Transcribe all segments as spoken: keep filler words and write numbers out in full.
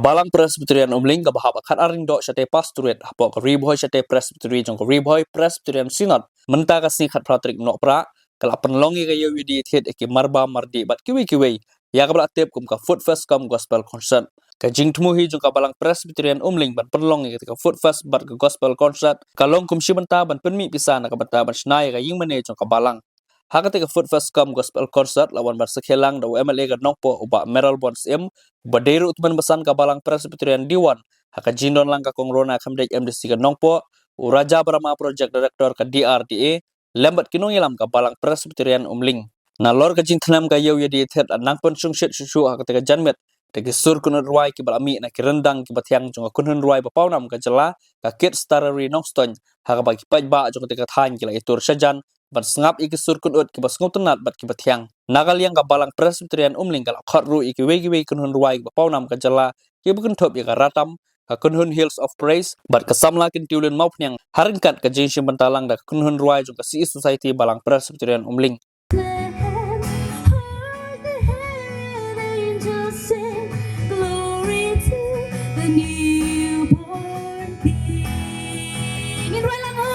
Balang Presbyterian Umling kaba hap ha khatar lyngdoh shatei Pastorate hapoh ka Ri Bhoi shatei Presbytery jong ka Ri Bhoi Presbyterian Synod mynta ka sngi khatphra tarik Nohprah ka la pynlong ïa ka ïew ïa dih thied ïa ki marba mardih bad kiwei kiwei ïa kaba la tip kum ka Food Fest cum Gospel Concert. Ka jingthmu hi jong ka Balang Presbyterian Umling ban pynlong ïa ka Food Fest bad ka Gospel Concert ka long kum shi bynta ban pynmih pisa na ka bynta ban shna ïa ka ïingmane jong ka Balang. Ha katei ka Food Fest cum Gospel Concert la wan ban sakhi lang da u M L A ka Nongpoh u Bah Mayralborn Syiem, uba dei ruh u tymmen basan ka Balang Presbyterian Diwan, ha ka jingdon lang ka Kong Rona Khymdeit M D C ka Nongpoh, u Raja Brahma Project Director ka D R D A, lem bad ki nongïalam ka Balang Presbyterian Umling. Nalor ka jingthnem ka ïew ïa dih thied la nang pynshongshit shuh shuh ha katei ka janmiet da ki sur kynnoh rwai kiba la mih na ki ryndang kiba thiang jong ka kynhun rwai ba pawnam ka jylla ka Kids Tarari Nongstoiñ, ha kaba ki paidbah jong katei ka thaiñ ki la ïatur shajan ban sngap ïa ki sur kynud kiba sngewtynnat bad kiba thiang. Na ka liang ka Balang Presbyterian Umling ka la khot ruh ïa kiwei kiwei kynhun rwai kiba pawnam ka jylla kiba kynthup ïa ka Ratam, ka kynhun Hills of Praise bad ka samla Kyntiewlin Mawphniang, ha ryngkat ka jingshim bynta lang da ka kynhun rwai jong ka C E Society Balang Presbyterian Umling. Hold the head, angels sing, glory to the newborn King. Ngin rwai lang ho.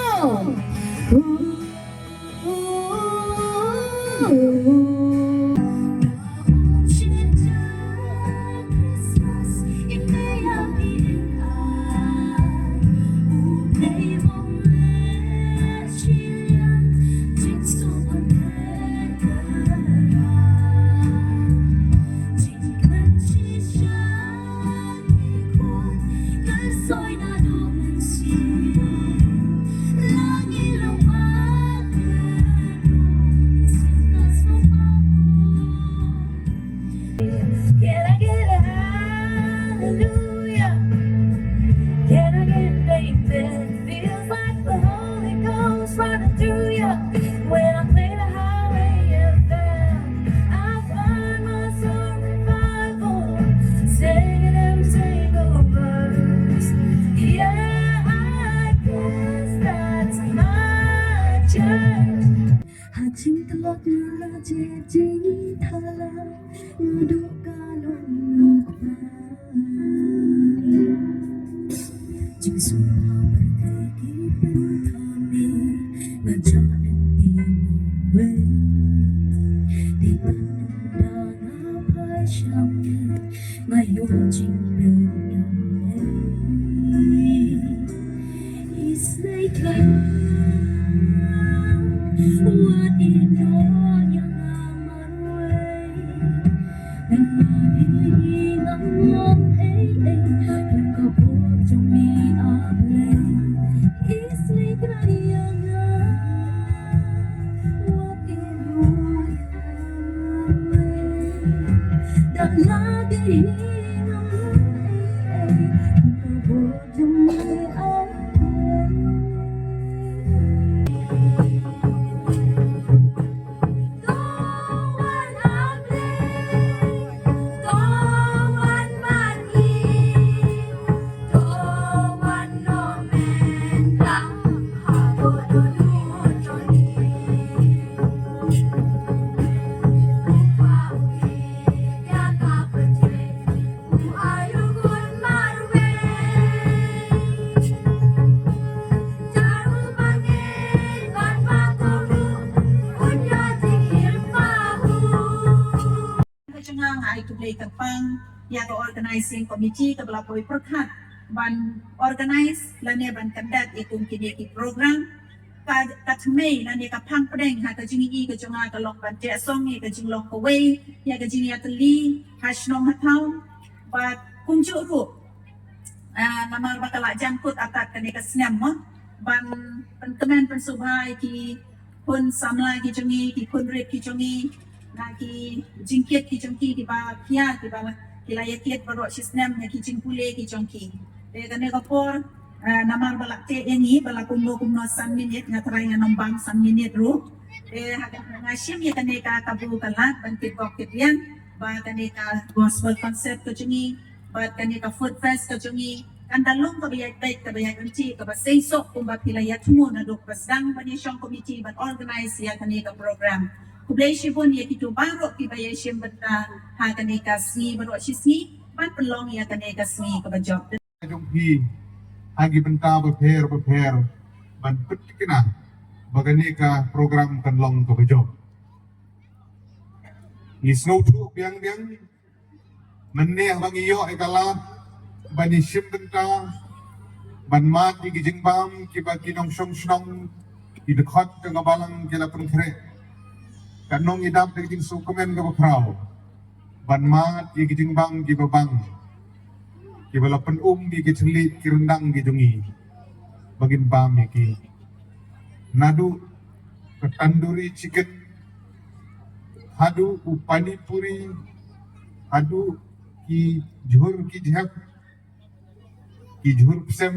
Can I get a hallelujah? Can I get an amen? Feels like the Holy Ghost running through ya. When I play the highway anthem, I find my soul revival. Singing them single verse. Yeah, I guess that's my church. Ha jingtlot na la jingthala, nga duh ka long. Jingsngewbha pyrthei ki pynthame, nga jah em ti mawei. Dei tang da nga phai shane, nga ïoh jingpynim. Is like what in your young Ka jong nga, nga ai khublei kyrpang ïa ka organizing committee kaba la poi pyrkhat ban organize lane ban conduct ïa kum kine ki program. Ka, ka thymmei lane ka phang pdeng ha ka jingïohi ka jong nga ka long ban jehsong ïa ka jinglong kawei ïa ka jingïatylli ha shnong ha thaw. Bad kumjuh ruh, ah, namar ba ka la jan kut artat kane ka snem mo, ban pynkmen pynsngewbha ïa ki khun samla ki jong ngi, ki khun rit ki jong ngi, na ki jingkit ki jong ki kiba khia, kiba la, ki la ïakit baroh shi snem ïa ki jingpule ki jong ki. Te kane ka por, ah, namar ba la teh ïa ngi ba la kumno kumno san minit, nga trai ngan ym bam san minit ruh. Te ha ka, nga shim ïa kane ka kabu ka lad ban kit bok kit riang ba kane ka gospel concert ka jong ngi bad kane ka food fest ka jong ngi kan da long kaba ïaid beit, kaba ïaid ryntih, kaba seisoh kumba phi la ïathmu naduh ba sdang ban ïashong committee ban organize ïa kane ka program. Khublei shibun ïa kito baroh kiba ïashim bynta ha kane ka sngi baroh shi sngi. Ban pynlong ïa kane ka sngi kaba jop. Jong phi ha ki bynta bapher bapher ban pyntikna ba kane ka program kan long kaba jop. Ngi sngewthuh biang biang mynne haba ngi ïoh ïa ka lad ban ïashim bynta ban mad ïa ki jingbam kiba ki nongshong shnong ki dkhot jong ka balang ki la pynkhreh. Kan long ïa dap da ki jingsngewkmen kaba khraw ban mad ïa ki jingbam kiba bang kiba la pynum ïa ki thylliej ki ryndang ki jong ngi ba ngin bam ïa ki. Naduh ka tandoori chicken haduh u pani puri haduh ki jhur ki jhep ki jhur psem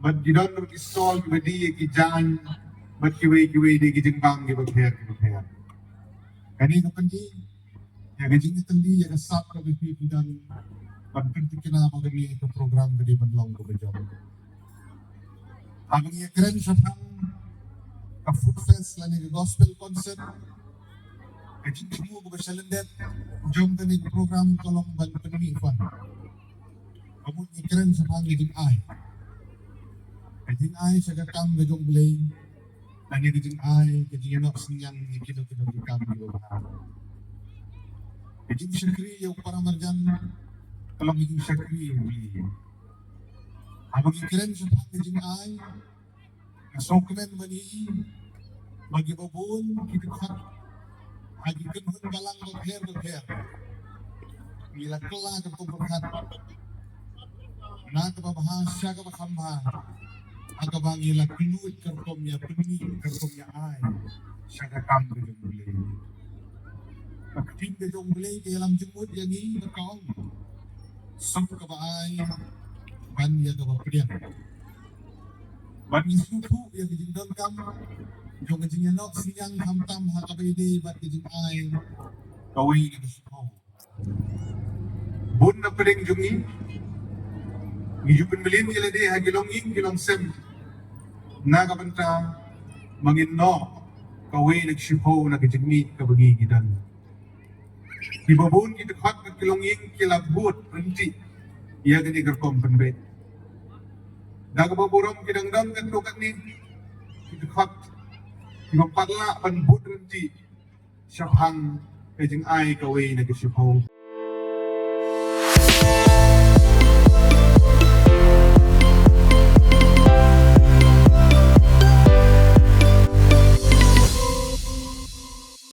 bad ki don ruh ki stall kiba die ki jaiñ bad kiwei kiwei de ki jingbam kiba pher kiba pher. Kane ka pyni ïa ka jingïatylli ïa ka sap kaba phi phi don ban pyntikna ba kane ka program ka dei ban long kaba jop. Haba ngi ïakren shaphang ka food fest lane ka gospel concert, ka jingthmu kaba sha lyndet jong kane ka program ka long ban pynmih fund. Ka mut ngi kren shaphang ka jingai, ka jingai sha ka kam ka jong U Blei, lane ka jingai ka jingïanoh synñiang ïa kino kino ki kam kiba bha. Ka jingshakri ïa u para marjan ka long ka jingshakri ïa U Blei. Haba ngi kren shaphang ka jingai, nga sngewkmen ban ïohi ba kiba bun ki dkhot ha ki kynhun balang bapher bapher ngi la kylla ka rukom pyrkhat na kaba bha sha kaba kham bha, ha kaba ngi la kylluid ka rukom ïa pynmih ka rukom ïa ai sha ka kam ka jong U Blei. Ka ktien ka jong U Blei ka ïalam jingmut ïa ngi bad ka ong, suk kaba ai ban ïa kaba pdiang. Bad ngi sngewthuh ïa ka jingdonkam jong ka jingïanoh synñiang khamtam ha kaba ïadei bad ka jingai kawei na ka shiphew. Bun na pdeng jong ngi ngi ju pynmlien ïa lade ha ki longïing ki longsem na ka bynta ba ngin noh kawei na ka shiphew na ka jingmih kaba ngi ngi don. Kiba bun ki dkhot bad ki longïing ki la bud ryntih ïa kane ka rukom pynbeit. Da kaba burom ki dang don katto katne ki dkhot kiba pat lah ban bud ryntih shaphang ka jingai kawei na ka shiphew.